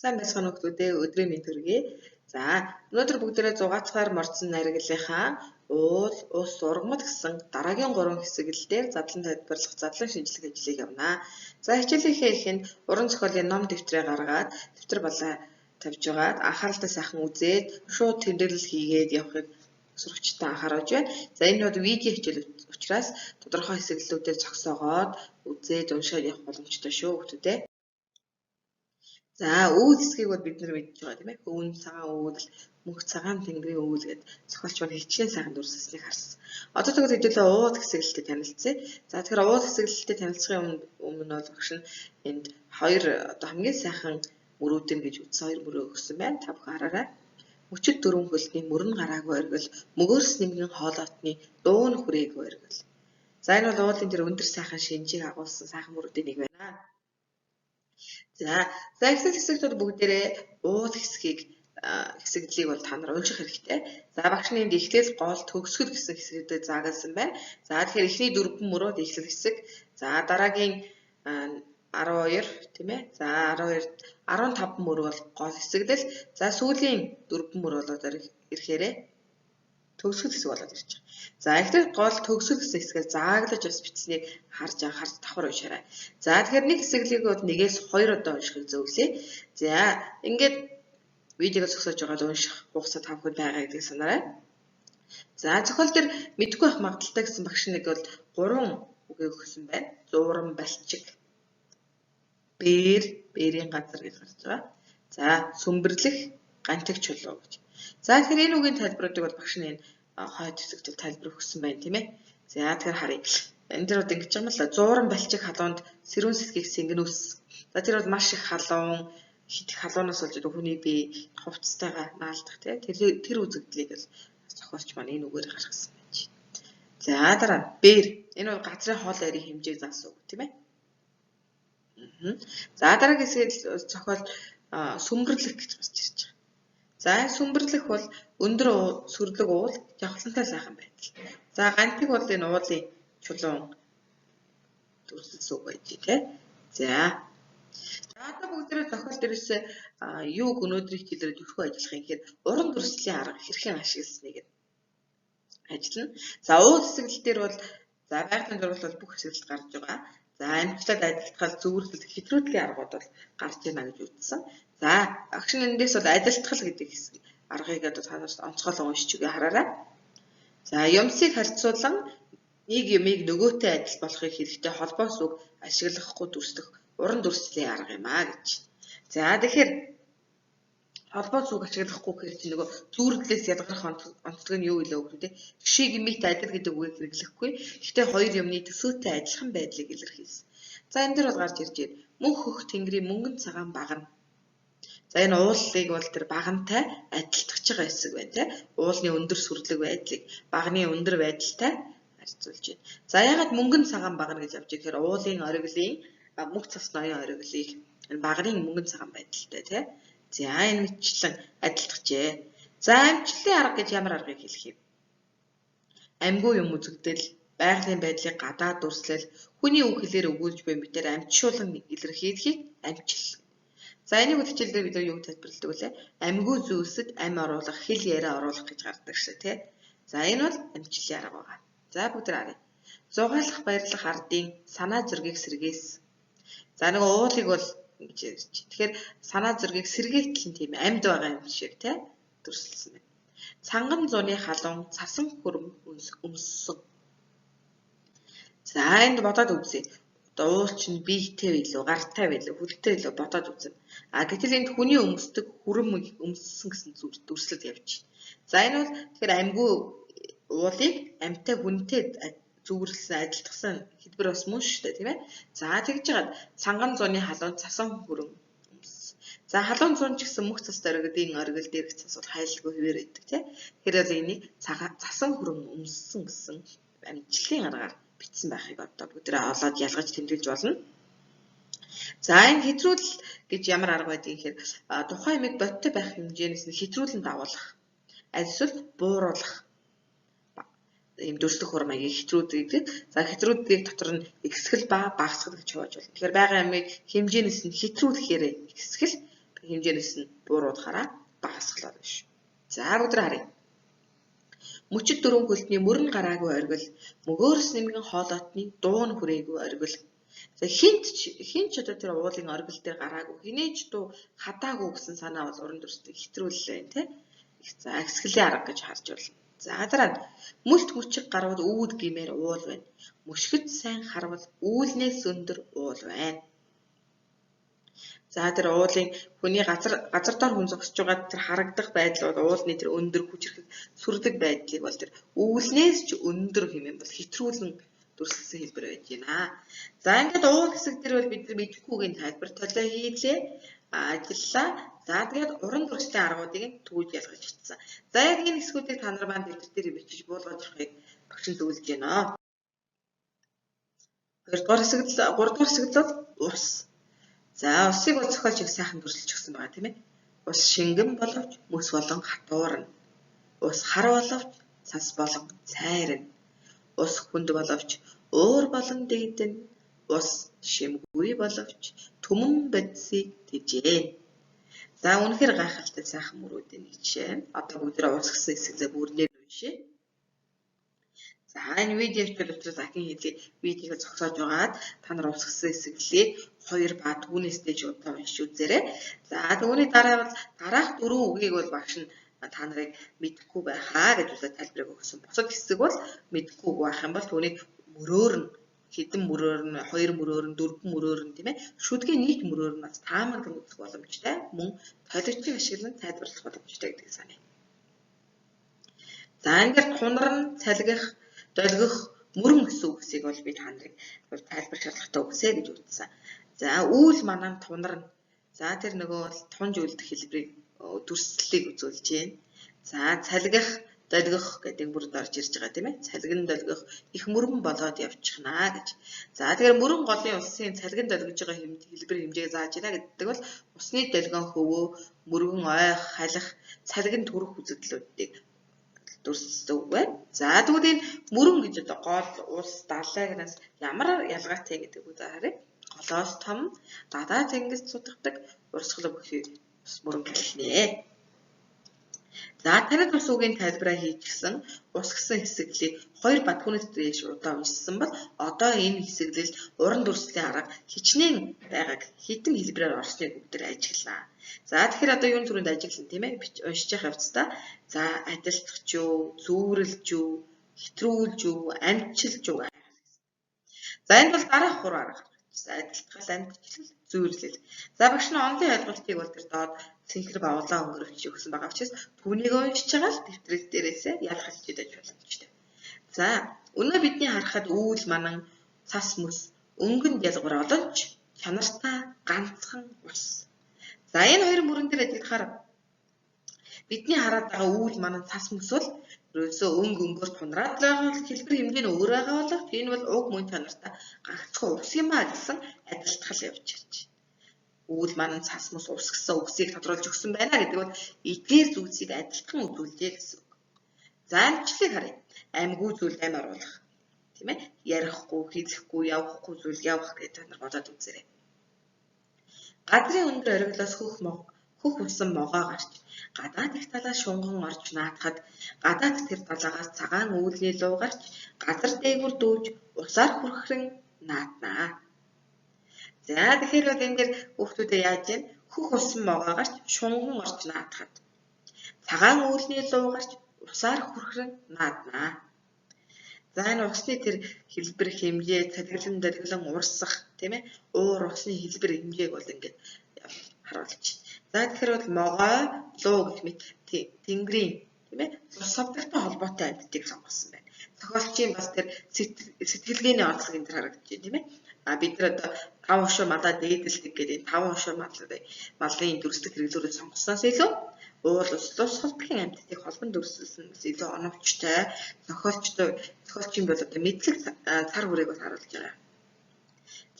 Сайн байцгаана уу хүмүүдээ, өдрийн мэнд төргий. За, өнөөдөр бүгдээрээ зугаацгаар мордсон найргалынхаа уул, ус, ургамал гэсэн дараагийн 3 хэсэгэл дээр задлан тайлбарлах, задлан шинжлэх ажлыг явнаа. За, хичээлийнхээ эхэнд уран зохиолын ном дэвтрээ гаргаад, дэвтэр балаа тавьж байгаад анхааралтай сайхан үзээд, шууд тэмдэглэл хийгээд явахыг сурагчтай анхааруулж байна. За, энэ бол видео хичээл учраас тодорхой хэсэглэлүүдээр зогсоогоод үзээд уншаад явах боломжтой шүү хүмүүдээ. За, үүл хэсгийг бол бид нар мэдж байгаа тийм ээ. Өвөн цагаан үүл, мөнх цагаан тэнгэрийн үүл гэд зохиолч маань хичнээн сайхан дүрсэлснийг харсан. Одоо тэгвэл хэдүүлээ уул хэсэглэлтэй танилцъя. За, тэгэхээр уул хэсэглэлтэй танилцахын өмнө бол багш нь энд хоёр одоо хамгийн сайхан мөрүүдэн гэж үзсэн хоёр мөрөө өгсөн байна. Та бүхэн хараарай. Мөчөд дөрвөн хөлтний мөрөн гараагүй оргил, мөгөөрс нэмгэн хоолоотны дуун хүрээгүй оргил. За, энэ бол уулын тэр өндөр сайхан шинжийг агуулсан сайхан мөрүүдийн нэг байна. За, за эхлэл хэсэгт бол бүгдээрээ уул хэсгийг хэсэглэлийг бол та нар унших хэрэгтэй. За, багш нь энд эхлэл, гол, төгсгөл гэсэн хэсгүүдэд заагалсан байна. За, тэгэхээр эхний 4 мөрөө эхлэл хэсэг. За, дараагийн 12 тийм ээ. За, 12 15 мөр бол гол хэсэглэл. За, сүүлийн 4 мөр болоод ирэхээрээ төгсгөл хэсэг болоод ирж байгаа. За, эхлэл, гол, төгсгөл гэсэн хэсгээр зааглаж бас бичсэнийг харж анхаарч давхар уншаарай. За, тэгэхээр нэг хэсэглийг бол 1-ээс 2 удаа уншихыг зөвлөе. За, ингээд видеог зогсоож байгаад унших хугацаа та бүхэнд байгаа гэдгийг санаарай. За, зохиол дээр мэдгүй байх магадaltaй гэсэн багш нэг бол 3 үгийг өгсөн байна. Зууран балчиг, бээр, бээрийн газар гэж гарч байгаа. За, сүмбэрлэх, гантик чулуу гэж. За, тэгэхээр энэ үгийн тайлбаруудыг бол багш нь энэ хойд хэсэгт тайлбар өгсөн байна, тийм ээ. За, тэгэхээр харъя. Энэ дээр бол ингэж юм л зууран балчиг халуунд сэрүүн сэлгийг сэнгэнүүс. За, тэр бол маш их халуун, хит халуунаас болж хүний бие хувцастайгаа наалдах тийм тэр үзэгдлийг л зохиолч маань энэ үгээр гаргасан байж. За, дараа нь бээр. Энэ бол газрын хоол ойрын хэмжээг заасан үг, тийм ээ. За, дараагийн хэсгээр зохиол сүмбэрлэх гэж гарч ирж байгаа. За, сүмбэрлэх бол өндөр сүрлэг уул, жавхлантай сайхан байдал. За, гантик бол энэ уулын чулуун дүрслэс үг байж тий. За. За, одоо бүгдээрээ зохиол дээрээс юуг өнөөдрийн хичээлээр түлхүү ажиллах юм гэхээр уран дүрслийн арга хэрхэн ашигласныг ажиллана. За, уул хэсэглэл дээр бол за байгалийн зурвал бол бүх хэсэглэлд гарч байгаа. За, амжилттай адилтгал, зөвөрлөл, хэтрүүллийн аргууд бол гарч ийна гэж үзсэн. За, багш нь эндээс бол адилтгал гэдэг хэсэг аргыг одоо та нарт онцгойлон уншиж өгье, хараарай. За, юмсыг харьцуулан нэг юмыг нөгөөтэй адил болохыг хэрэгтэй холбоос үг ашиглахгүй дүрслэх уран дүрслийн арга юм а гэж. За, тэгэхээр холбоос үг ашиглахгүй гэхээр чинь нөгөө зүүрлэлээс ялгарх онцлог нь юу вэ гэдэг шиг мэт адил гэдэг үгийг хэрэглэхгүй. Гэхдээ хоёр юмны төсөөтэй адилхан байдлыг илэрхийлсэн. За, энэ дээр бол гарч ирж байна. Мөнх хөх тэнгэрийн мөнгөн цагаан багна. За, энэ уулыг бол тэр багантай адилтгаж байгаа хэсэг байна тий. Уулны өндөр сүрлэг байдлыг багны өндөр байдалтай харьцуулж байна. За, яагаад мөнгөн цагаан багна гэж авч ирэхээр уулын ориглын мөнх цас ноён ориглыг энэ багны мөнгөн цагаан байдалтай тий. За, энэ мэтчлэн адилтгажээ. За, амжилтын арга гэж ямар аргыг хэлэх юм? Амьгүй юм үзэгдэл, байгалийн байдлыг гадаад дүрслэл, хүний үг хэлээр өгүүлж буй мэтээр амжуулан илэрхийлэхийг амжилт. За, энийг хичээл дээр бид нар юу тайлбарладаг вэ? Амьгүй зүйлсэд ам оруулах, хэл яриа оруулах гэж гардаг шээ, тий. За, энэ бол амжилтын арга байгаа. За, бүгд харъя. Зугаалах баярлах ардын санаа зөргийг сэргээс. За, нөгөө уулыг бол ингэж ярьж. Тэгэхээр санаа зөргийг сэргээтэл нь тийм амьд байгаа юм шиг тий дүрсэлсэн байна. Цанган зуны халуун цасан хөрөм өмссөн. За, энд бодоод үзье. Одоо уул чинь биетэй билүү, гартай билүү, хөлтэй билүү бодоод үзнэ. А гэтэл энд хүний өмсдөг хүрэн өмссөн гэсэн дүрслэл явж байна. За, энэ бол тэгэхээр амьгүй уулыг амьтай хүнтэй зүгэрлсэн, адилтгсан хэлбэр бас мөн шүү дээ, тийм ээ. За, тэгж жагаад цанган зуны халуун цасан хүрэн өмссөн. За, халуун зун ч гэсэн мөх цас дөргөдийн оргил дээрх цас бол хайлгүй хэвээр байдаг, тийм. Тэгэхээр бол энийг цасан хүрэн өмссөн гэсэн амжилтын аргаар бичсэн байхыг одоо бүгдээ олоод ялгаж тэмдэглэж болно. За, энэ хэтрүүлэл гэж ямар арга байдгийг гэхээр тухайн юмыг бодтой байх хэмжээнээс нь хэтрүүлэн дагуулах, аль эсвэл бууруулах ийм дүрслэх хурам маягийг хэтрүүлдэг гэдэг. За, хэтрүүлдгийг дотор нь ихсгэл ба багасгал гэж хувааж болно. Тэгэхээр байгаа юмыг хэмжээнээс нь хэтрүүлэхээр ихсгэл, хэмжээнээс нь бууруулахаараа багасгалаа биш. За бүгд харъя. Мөчид дөрвөн хөлтний мөрөн гараагүй оргил, мөгөөрс нэмгэн хоолоотны дуун хүрээгүй оргил. За хинт ч одоо тэр уулын оргил дээр гараагүй, хинээч дуу хадаагүй гэсэн санаа бол уран дүрслэг хэтрүүллээ тий. За агсгалын арга гэж харж байна. За дараа нь мөлт мөчиг гарвал үүд гимээр уул байна. Мөшгөд сайн харвал үүлнээс өндөр уул байна. За тэр уулын хүний газар доор хүн зогсож байгаа тэр харагдах байдал бол уулны тэр өндөр хүчрэх сүрдэг байдлыг бол тэр үүлнээс ч өндөр хэмээн бол хэтрүүлэн дүрслэсэн хэлбэр байж байна. За ингээд уул хэсэг дээр бол бид нар мэдэхгүйгийн тайлбар толио хийлээ, ажиллаа. За тэгээд уран дүрслийн аргуудыг түүж ялгаж чадсан. За яг энэ хэсгүүдийг та нар маань дэвтэр дээр бичиж буулгаж явахыг багш нь зөвлөж байна. 2 дугаар хэсэг, 3 дугаар хэсэг бол ус. За усыг бол зохиолч их сайхан дүрсэлж өгсөн байгаа тийм ээ. Ус шингэн боловч мөс болон хатуурна. Ус хар боловч цас болон цайрна. Ус хүнд боловч уур болон дэгдэнэ. Ус шимгүй боловч түмэн бодисыг тэжээнэ. За үнэхээр гайхалтай сайхан мөрүүдийн нэг жишээ. Одоо бүгдээ ус гэсэн хэсэглээ бүрнээр уншъя. За энэ видео хичээл учраас ахин хэлий видеог зогсоож байгаад та нар ус гэсэн хэсэглээ 2 ба түүнээс дээш удаа уншиж үзээрэй. За түүний дараа бол дараах дөрвөн үгийг бол багш нь та нарыг мэдэхгүй байхаа гэж үзээ тайлбарыг өгсөн. Бусад хэсэг бол мэдэхгүй байх юм бол түүнийг мөрөөр нь хэдэн мөрөөр нь, хоёр мөрөөр нь, дөрвөн мөрөөр нь тийм ээ шүдгийн нийт мөрөөр нь бас таамаглан үзэх боломжтой. Мөн толигчийг ашиглан тайлбарлах боломжтой гэдгийг саная. За ингээд тунарн, цалгих, долгих, мөрөн гэсэн үгсийг бол би та нарыг тайлбар шаардлагатай үгсээ гэж үзсэн. За үүл манан тунарна. За тэр нөгөө бол тунж үлдэх хэлбэрийг дүрслэлийг үзүүлж байна. За цалгих, долгих гэдэг бүрд орж ирж байгаа тийм ээ. Цалгин долгих их мөрөн болоод явчихнаа гэж. За тэгэхээр мөрөн голын улсын цалгин долгиж байгаа хэлбэр хэмжээг зааж байна гэдэг бол усны долгион хөвөө, мөргөн ойх, халих, цалгин төрөх үзэгдлүүдийг дүрсэлсэн үг байна. За тэгвэл энэ мөрөн гэж одоо гол, ус, далайгнаас ямар ялгаатай гэдэг үг харъя. Голоос том, дадаа тэнгис цутгадаг урсгал бүхий ус мөрөн гэлнэ. За танид ус үгийн тайлбараа хийчихсэн ус гэсэн хэсэглийг 2 ба түүнээс дээш удаа уншсан бол одоо энэ хэсэглэл уран дүрслийн арга хичнээн байгааг хитэн хэлбэрээр орсныг бүгд ажиглаа. За тэгэхээр одоо юун түрүүнд ажиглана тийм ээ уншиж явах явцдаа за адилтгах ч юу, зүүрэлж юу, хэтрүүлж юу, амчилж юу. За энд бол дараах гурван арга гаргажсэн. Адилтгал, амтчлал, зүүрлэл. За багш нь онлын ойлголтыг бол тэр доод цэнхэр бавлаа өнгөрөвч өгсөн байгаа учраас түүнийг уншиж байгаа л дэвтрэл дээрээсээ ялгаж идэж боломжтой. За өнөө бидний харахад үүл манан цас мөс өнгөнд ялгуур олонч чанартай ганцхан ус. За энэ хоёр мөрөн дээр ажиглахаар бидний хараад байгаа үүл манан цас мөс бол ерөөсөө өнгө өнгөөр тунраад л байгаа бол хэлбэр хэмжээ нь өөр байгаа боловч энэ бол уг мөн чанартай ганцхан ус юм а гэсэн адилтгал явж ирж байна. Үүл манан цас мөс ус гэсэн үгсийг тодруулж өгсөн байна гэдэг бол эдгээр зүйлсийг адилтхан үзүүлжээ гэсэн үг. За амчлалыг харъя. Амьгүй зүйл амь оруулах. Тийм ээ? Ярихгүй, хэлэхгүй, явахгүй зүйл явах гэж та нар бодоод үзээрэй. Газрын өндөр оргилоос хөх усан могоо гарч гадаад их талаас шунган орж наатахад гадаад тэр далаагаас цагаан үүлний луу гарч газар дээгүр дүүж усаар хүрхрэн наатнаа. За тэгэхээр бол энэ дэр хүүхдүүдээ яаж юм? Хөх усан могоо гарч шунган орж наатахад цагаан үүлний луу гарч усаар хүрхрэн нааднаа. За энэ усны тэр хэлбэр хэмжээ, цалиглан долгилон урсах тийм ээ уур усны хэлбэр хэмжээг бол ингээд харуулж. За тэгэхээр бол могой, луу гэх мэт тэнгэрийн тийм ээ цус совдогтой холбоотой амьтдыг сонгосон байна. Зохиолчийн бас тэр сэтгэлгээний онцлог энэ төр харагдаж байна тийм ээ. А бид нар одоо 5 хошуу малаа дээдэлдэг гэдэг энэ 5 хошуу малын дүрслэх хэрэглүүрийг сонгосноос илүү уул ус лус холбохын амьтдыг холбон дүрсэлсэн бас илүү оновчтой зохиолчийн бол одоо мэдлэг цар хүрээг бол харуулж байгаа.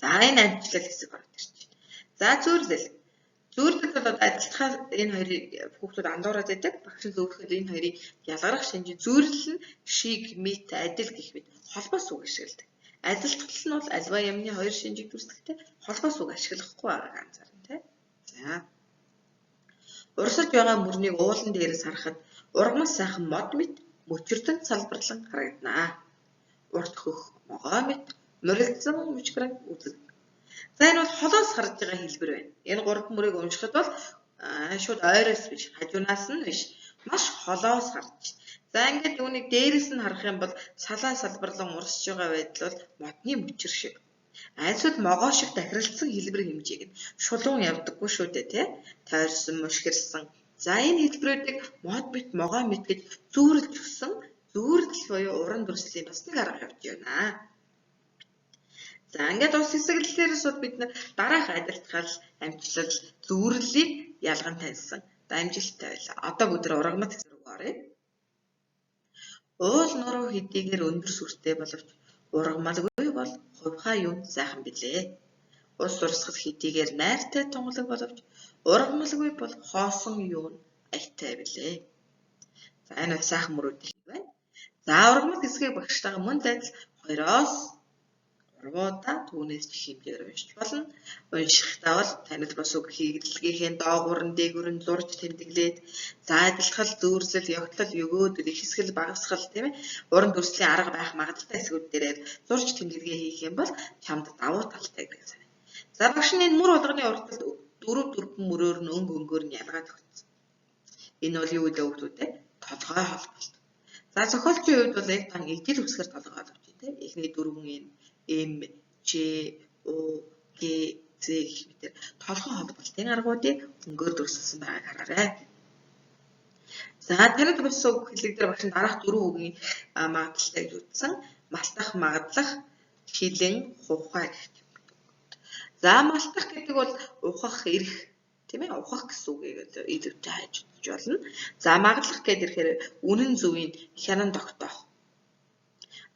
За энэ амчлал хэсэг ороод ирж байна. За зүйрлэл. Зүйрлэл бол одоо адилтхаа энэ хоёрыг хүүхдүүд андуураад байдаг. Багш нь зөвлөхөд энэ хоёрыг ялгарах шинж зүйрлэл нь шиг, мэт, адил гэх мэт холбоос үг ашигладаг. Адилтгал нь бол альва ямны хоёр шинжийг дүрслэхдээ холбоос үг ашиглахгүй байгааг анзаарна тий. За. Урсаж байгаа мөрнийг уулан дээрээс харахад ургамал сайхан мод мэт мөчөрдөн салбарлан харагданаа. Урт хөх могой мэт морилдсон мөчгөрөн үзэгдэнэ. За энэ бол холоос харж байгаа хэлбэр байна. Энэ гурван мөрийг уншихад бол шууд ойроос биш, хажуунаас нь биш, маш холоос харж. За ингээд үүнийг дээрээс нь харах юм бол салаа салбарлан урсж байгаа байдал бол модны мөчөр шиг. Альсвал могоо шиг тахиралдсан хэлбэр хэмжээг нь шулуун явдаггүй шүү дээ, тий? Тойрсон, мушгирсан. За энэ хэлбэрүүдийг мод мэт, могой мэт гэж зүүрлж өгсөн зүүрлэл буюу уран дүрслийн бас нэг арга явж байна. За ингээд ус хэсэглэлээрээс бол бид нар дараах адилтгал, амжилт, зүүрлэлийг ялган таньсан. Амжилттай байлаа. Одоо бүгд ургамал хэсэг рүү оръё. Уул нуруу хэдийгээр өндөр сүртэй боловч ургамалгүй бол хувьхаа юм сайхан билээ. Ус урсгал хэдийгээр найртай тунгалаг боловч ургамалгүй бол хоосон юу аятай билээ. За энэ бол сайхан мөрүүд их байна. За ургамал хэсгийг багштайгаа мөн адил 2-оос 3 удаа түүнээс ч их хэмжээгээр уншиж болно. Уншихдаа бол танил бус үг хийгдлэгийнхээ доогуур нь дээгүүр нь зурж тэмдэглээд за адилтгал, зүүрлэл, ёгтлол, өгөөдөл, их хэсгэл, багасгал тийм ээ уран дүрслийн арга байх магадлалтай хэсгүүд дээрээ зурж тэмдэглэгээ хийх юм бол чамд давуу талтай гэдэг санаа. За багш нь энэ мөр болгоны урталд дөрөв дөрвөн мөрөөр нь өнгө өнгөөр нь ялгаад өгсөн. Энэ бол юу гэдэг үг үү? Толгой холболт. За зохиолчийн хувьд бол яг дан ижил үсгээр толгой холбож байна тийм. Эхний дөрвөн энэ М, Ч, У, Г, З гэх мэтэр толгой холболтын аргуудыг өнгөөр дүрсэлсэн байгааг хараарай. За танид бус үг хэллэг дээр багш нь дараах дөрвөн үгийн магадлалтай гэж үзсэн. Малтах, магадлах, хилэн, хувхай гэх юм. За малтах гэдэг бол ухах, эрх тийм ээ ухах гэсэн үгийг илүүтэй хайж үзэж болно. За магадлах гэдэг ирэхээр үнэн зөвийг хянан тогтоох.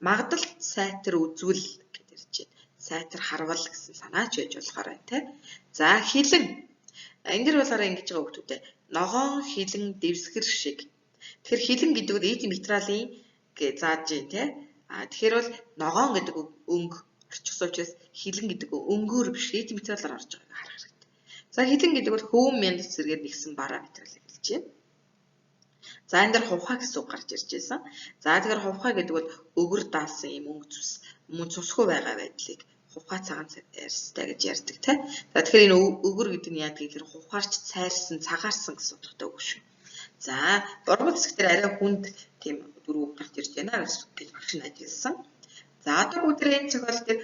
Магадлал сайтар үзвэл гэж ярьж байна. Сайтар харвал гэсэн санаач байж болохоор байна тий. За хилэн. Энэ дэр болохоор ингэж байгаа хүүхдүүдээ. Ногоон хилэн дэвсгэр шиг. Тэгэхээр хилэн гэдэг нь эд материалын гэж зааж байна тий. А тэгэхээр бол ногоон гэдэг өнгө орчихсон учраас хилэн гэдэг өнгөөр биш эд материалаар орж байгааг харах хэрэгтэй. За хилэн гэдэг бол хөвөн мяндас зэрэгээр нэгсэн бараа материалыг хэлж байна. За энэ дээр хувхаа гэсэн үг гарч ирж байсан. За тэгэхээр хувхаа гэдэг бол өгөр даасан юм өнгө цус мөн цусгүй байгаа байдлыг хувхаа цагаан арьстай гэж ярьдаг тий. За тэгэхээр энэ өгөр гэдэг нь яадаг гэхээр хувхаарч цайрсан, цагаарсан гэсэн утгатай үг шүү. За ургамал хэсэг дээр арай хүнд тийм дөрөв үг гарч ирж байна гэж багш нь ажилласан. За одоо бүгдээ энэ зохиол дээр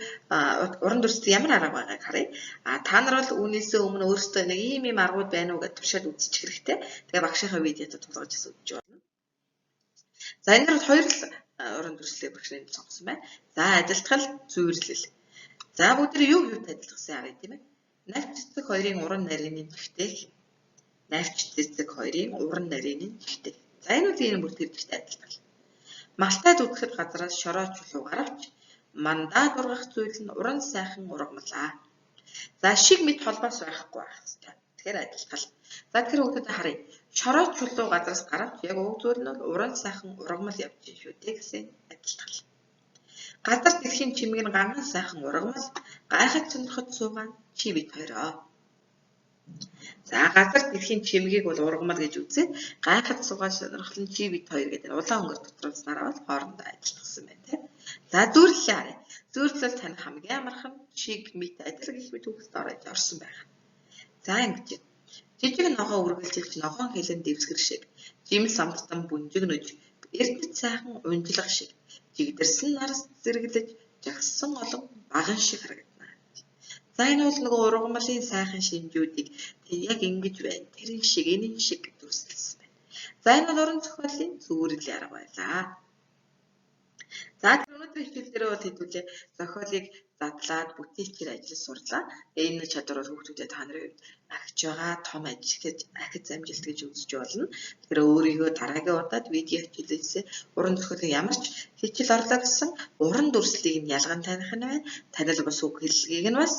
уран дүрсэл ямар арга байгааг харъя. А та нар бол үүнээсээ өмнө өөрсдөө нэг ийм ийм аргууд байна уу гэж туршаад үзчих хэрэгтэй. Тэгээ багшийнхаа видеод тулгаж үзэж болно. За энэ дээр хоёр л уран дүрслэлийг багш нь сонгосон байна. За адилтгал, зүйрлэл. За бүгдээ юу юутай адилтгасан харъя тийм ээ. Навч цэцэг хоёрын уран нарийн нэгтэйх. Навч цэцэг хоёрын уран нарийн нэгтэйх. За энэ үл энэ бүр тэр чигт адилтгал. Малтай зүтгэхэд газраас шороо чулуу гаравч мандаа дургах зүйл нь уран сайхан ургамлаа. За шиг мэд холбоос байхгүй байх хэрэгтэй. Тэгэхээр адилтгал. За тэгэхээр хүүхдүүдэд харъя. Шороо чулуу газраас гаравч яг уг зүйл нь бол уран сайхан ургамал явж байна шүү дээ гэсэн адилтгал. Газар дэлхийн чимэг нь ганган сайхан ургамал гайхаж сонирхож суугаан чи бид хоёроо. За газар дэлхийн чимгийг бол ургамал гэж үзээд гайхаж суугаад сонирхол нь чи бид хоёр гэдэг улаан өнгөөр тодруулснараа бол хоорондоо адилтгсан байна тийм. За зүйрлэлээ харъя. Зүйрлэл тань хамгийн амархан чиг мэт адил гэх мэт үгс орж орсон байна. За ингэж. Жижиг ногоо үргэлжилж ногоон хилэн дэвсгэр шиг жимс амттан бүнжигнөж эрдэт сайхан унжлага шиг жигдэрсэн нарс зэрэглэж жагссан олон баган шиг харагдана. За энэ бол нөгөө ургамлын сайхан шинжүүдийг тэг яг ингэж байна. Тэрэн шиг, энэн шиг дүрсэлсэн байна. За энэ бол уран зохиолын зүйрэл арга байлаа. За өнөөдрийн хичээл дээр бол хэдүүлээ зохиолыг задлаад бүтээлчээр ажиллаж сурлаа. Тэгээ энэ чадвар бол хүүхдүүдэд та нарын хувьд агч байгаа том ажил ахиц амжилт гэж үзэж болно. Тэгэхээр өөрийгөө дараагийн удаад видео хичээлээсээ уран зохиолын ямар ч хичээл орлоо гэсэн уран дүрслэлийг нь ялган таних нь байна. Танил бус үг хэллэгийг нь бас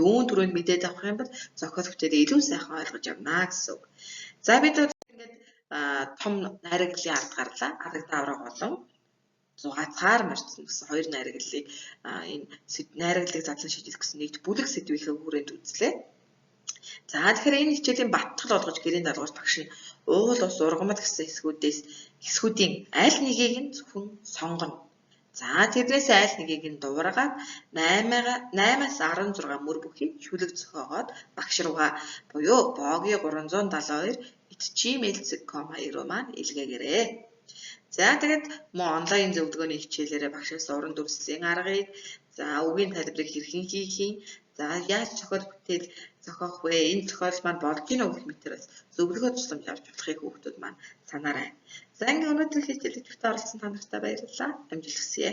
юун түрүүнд мэдээд авах юм бол зохиол бүтээлээ илүү сайхан ойлгож авна гэсэн үг. За бид ингээд том найраглалын ард гарлаа. Алагдаа авраг болон зугаацгаар морьцсон гэсэн хоёр найраглалыг энэ найраглалыг задлан шийдэх гэсэн нэгт бүлэг сэдвийнхээ хүрээнд үзлээ. За, тэгэхээр энэ хичээлийн баттгал болгож гэрийн даалгавар багш нь уул ус ургамал гэсэн хэсгүүдээс хэсгүүдийн аль нэгийг нь зөвхөн сонгоно. За, тэрнээс аль нэгийг нь дуурайгаад 8-аас 16 мөр бүхий шүлэг зохиогоод багш руугаа буюу боги 372@gmail.com руу маань илгээгээрэй. За, тэгээд мөн онлайн зөвлөгөөний хичээлээрээ багшаас уран дүрслийн аргыг, за үгийн тайлбарыг хэрхэн хийх, за яаж зохиол бүтээл зохиох вэ? Энэ зохиол маань болж гинэ үү гэх мэтээр бас зөвлөгөө тусламж авч болохыг хүүхдүүд маань санаарай. За, ингээд өнөөдрийн хичээлд идэвхтэй оролцсон та нартай баярлалаа. Амжилт хүсье.